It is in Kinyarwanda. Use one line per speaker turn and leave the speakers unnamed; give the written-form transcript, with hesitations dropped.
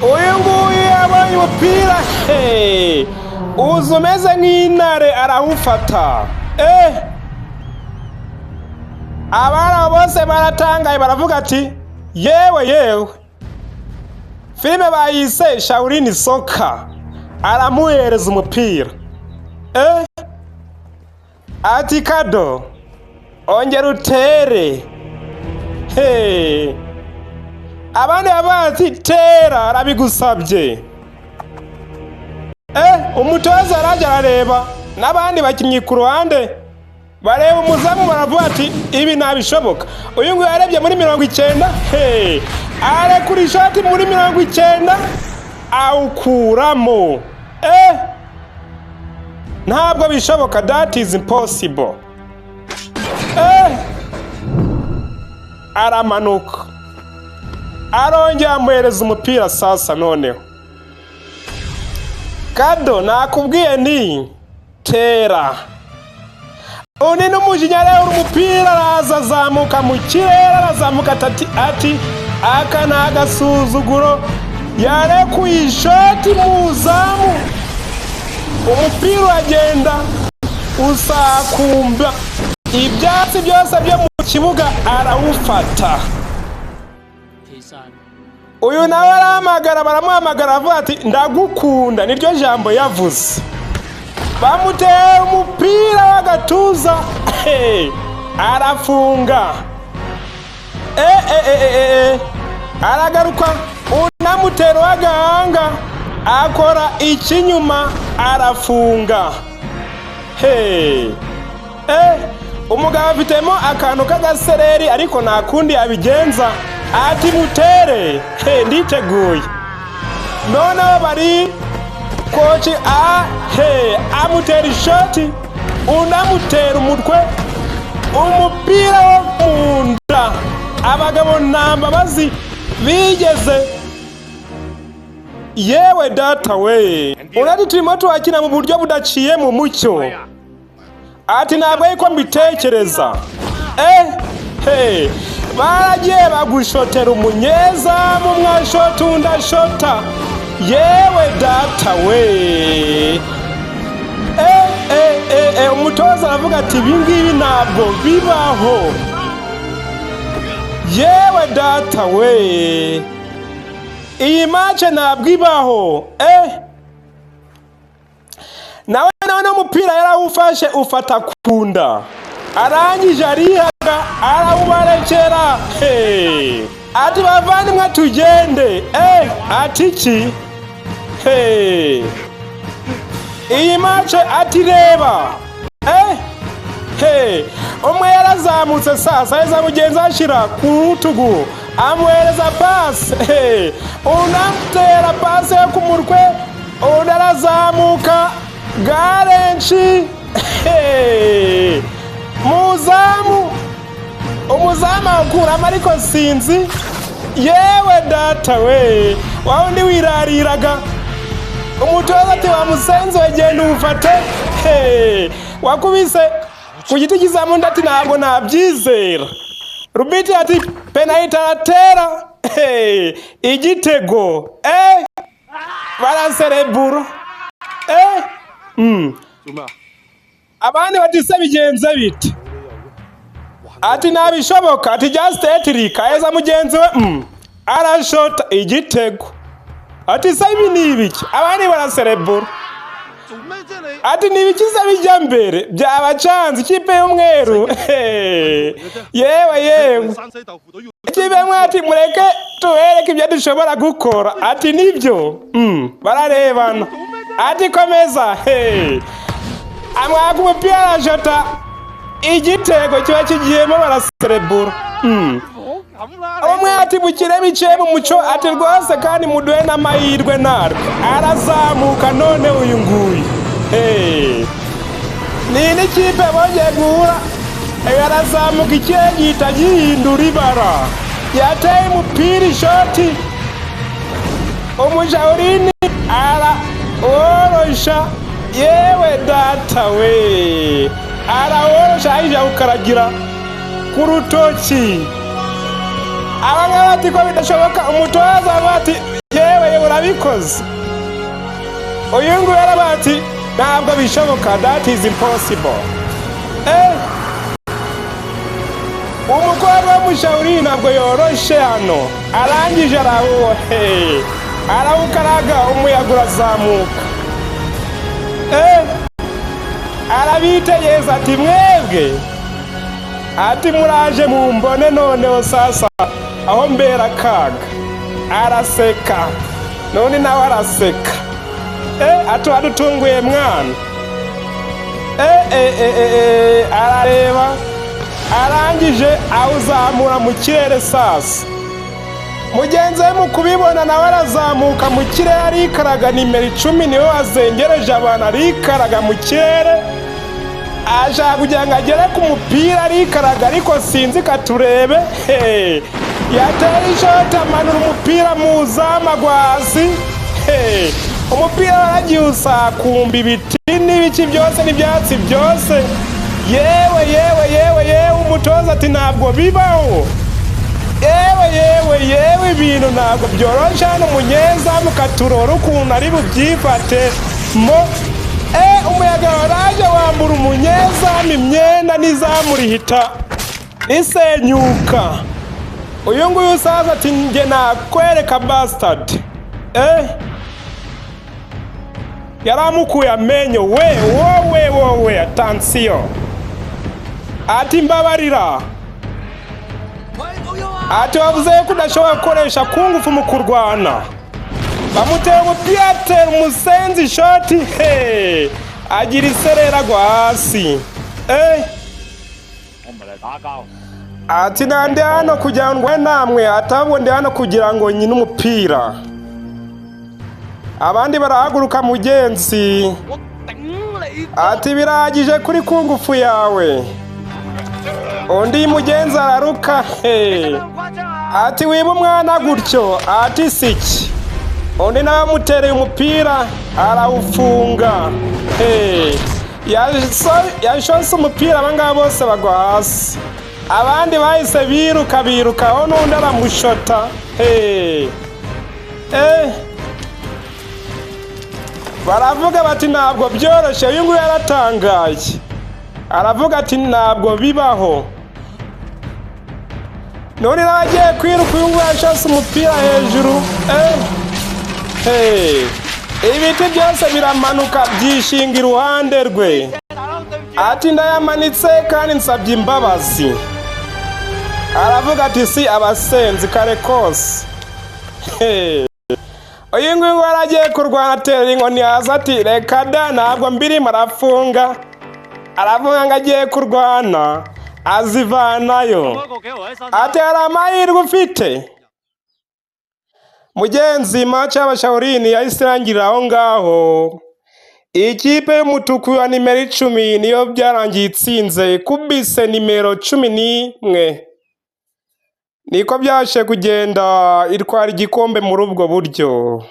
Uyu nguyu yabonye umupira, hey! Uza umeze nk'intare, arawufata. Abari aho bose baratangaye, baravuga ati: "Yewe yewe, filime bayise Shaolin Soccer." Aramuhereza umupira, ati: "Kado, ongera utere." Hey. Abandi bavuga ati: "Tera, arabigusabye." Umutoza arajya arareba n'abandi bakinnyi ku ruhande, bareba umuzamu, baravuga ati: "Ibi ntabishoboka." Uyu nguyu yarebye muri 90, hey, arekura ishoti muri 90, awukuramo. Ntabwo bishoboka, that is impossible. Aramanuka, arongera amuhereza umupira. Sasa noneho: "Kado, nakubwiye ni tera." Undi n'umujinya rero, umupira araza, azamuka mu kirere, arazamuka, ati: "Aka ni agasuzuguro." Yarekuye ishoti mu zamu, umupira uragenda usakumba ibyatsi byose byo mu kibuga, arawufata.
其實
Uyu nawe arahamagara, baramuhamagara, avuga ati: "Ndagukunda." Niryo jambo yavuze. Bamutera umupira w'agatuza, hey, arafunga. Aragaruka, unamutera uw'agahanga, akora ikinyuma, arafunga. Hey. Umugabo afitemo akantu k'agasereri, ariko nta kundi yabigenza, ati: "Mutere, he, nditeguye." Noneho bari coach a he amutera ishoti, undi amutera umutwe, umupira wo mu nda. Abagabo nta mbabazi bigeze. Yewe data we! Urati turimo turakina mu buryo budaciye mu mucyo. Ati: "Ntabwo ariko mbitekereza." He, baragiye bagushotera umunyezamu, mwashota, undi ashota. Yewe data we! Umutoza aravuga ati: "Ibi ngibi ntabwo bibaho." Yewe data we, iyi match ntabwo ibaho. Nawe none umupira yarawufashe, ufata ku nda, arangije arihaga, arawubarekera. Hey. Ati: "Bavandimwe, tugende." Ati: "Iki?" Hey. Iyi match, ati: "Reba." Hey. Umwe yarazamutse, sasa aheza mugenzi, ashyira ku rutugu, amuhereza pasi. Hey. Unamutera pasi yo ku mutwe, undi arazamuka garenshi. Hey. Muzamu, umuzamu awukuramo, ariko sinzi. Yewe data we, wa wundi wirariraga. Umutoza ati: "Wamusenze we, genda uwufate." Hey. Wakubise ku giti kizamu, undi ati: "Ntabwo nabyizera." Rubiti ati: "Penaliti." Aratera. Hey. Igitego. Baraserebura.
做咩啊？
Abandi bati: "Se bigenze bite?" Ati: "Ntabishoboka." Ati: "Just hat-trick." Aheza mugenzi we, arashota, igitego. Ati: "Se ibi ni ibiki?" Abandi baraserebura.
做咩啫你？
Ati: "Ni ibiki se bijya mbere?" Byabacanze. Ikipe y'umweru, yewe yewe!
山西豆腐都要。
Ikipe y'umweru ati: "Mureke tubereke ibyo dushobora gukora." Ati: "Nibyo." Bararebana, ati: "Komeza." Hey. Amwaka umupira, arashota, igitego kiba kigiyemo, baraserebura.
唔好咁啦！
Umwe ati: "Mukire biciye mu muco." Ati: "Rwose kandi muduhe n'amahirwe narwe." Arazamuka none uyu nguyu. Hey. Ni n'ikipe bongeye guhura, arazamuka, ikirere gihita gihindura ibara. Yateye umupira ishoti, umushawurini araworosha. Yewe data we, araworosha, ahija gukaragira ku rutoki. Abangaba bati ko bidashoboka. Umutoza avuga ati: "Yewe yewe, Arabikoze. Uyu nguyu aravuga ati: "Ntabwo bishoboka, that is impossible." Umukobwa w'umushauri ntabwo yoroshe hano. Arangije arawuhe, arawukaraga, umuyaga urazamuka. Arabitegereza ati: "Mwebwe," ati, "muraje mumbone noneho sasa aho mbera akaga." Araseka, none nawe araseka. Ati: "Wadutunguye mwana." Arareba, arangije awuzamura mu kirere. Sasa mugenzi we mu kubibona nawe arazamuka mu kirere, arikaraga. Nimero 10 niwe wazengereje abantu. Arikaraga mu kirere, ashaka kugira ngo agere ku mupira, arikaraga, ariko sinzi katurebe. Hey! Yatera ishoti, amanura umupira mu zamu, agwa hasi. Hey! Umupira waragiye usakumba ibiti n'ibiki byose n'ibyatsi byose. Yewe, yewe, yewe, yewe! Umutoza ati: "Ntabwo bibaho." Yewe, yewe, yewe, ibintu ntabwo byoroshye hano. Umunyezamu katurora ukuntu ari bubyifate mo. Umuyaga waraje wambura umunyezamu imyenda, n'izamu rihita risenyuka. Uyu nguyu usaza ati: "Njye nakwereka, bastard." Yaramukuye amenyo we. Wowe, wowe, attention! Ati: "Mbabarira." Ati: "Wavuze ko udashobora gukoresha kungufu mu kurwana." Bamutera umupira, atera umusenzi ishoti. He, agira iserera, agwa hasi.
我唔係嚟打交。
Ati: "Nandi hano kugira ngo ndwane namwe," ati, "ahubwo ndi hano kugira ngo nyine umupira." Abandi barahaguruka. Mugenzi
我頂你！
ati: "Birahagije kuri kungufu yawe." Undi mugenzi araruka. He.
咁誇張啊！
Ati: "Wiba umwana gutyo," ati, "siki." Undi nawe amutereye umupira, arawufunga. He. Yashose umupira, abangaba bose bagwa hasi. Abandi bahise biruka, birukaho, n'undi aramushota. He. Baravuga bati: "Ntabwo byoroshye." Uyu nguyu yaratangaye, aravuga ati: "Ntabwo bibaho." None nawe agiye kwiruka, uyu nguyu yashose umupira hejuru. Hey. Ibiti byose biramanuka byishinga iruhande rwe.
大佬對唔住。
Ati: "Ndayamanitse kandi nsabye imbabazi." Aravuga ati: "Si abasenzi kare kose." Hey. Uyu nguyu yaragiye kurwana, atera inkoni hasi, ati: "Reka da, ntabwo mbirimo." Arafunga, aravuga ngo agiye kurwana, azivanayo.
嗰個幾號喺身？
Ati: "Hari amahirwe ufite, mugenzi." Match y'abashawurini yahise irangirira aho ngaho. Ikipe y'umutuku ya nimero 10 niyo byarangiye itsinze, ikubise nimero 11. Niko byashe kugenda, itwara igikombe muri ubwo buryo.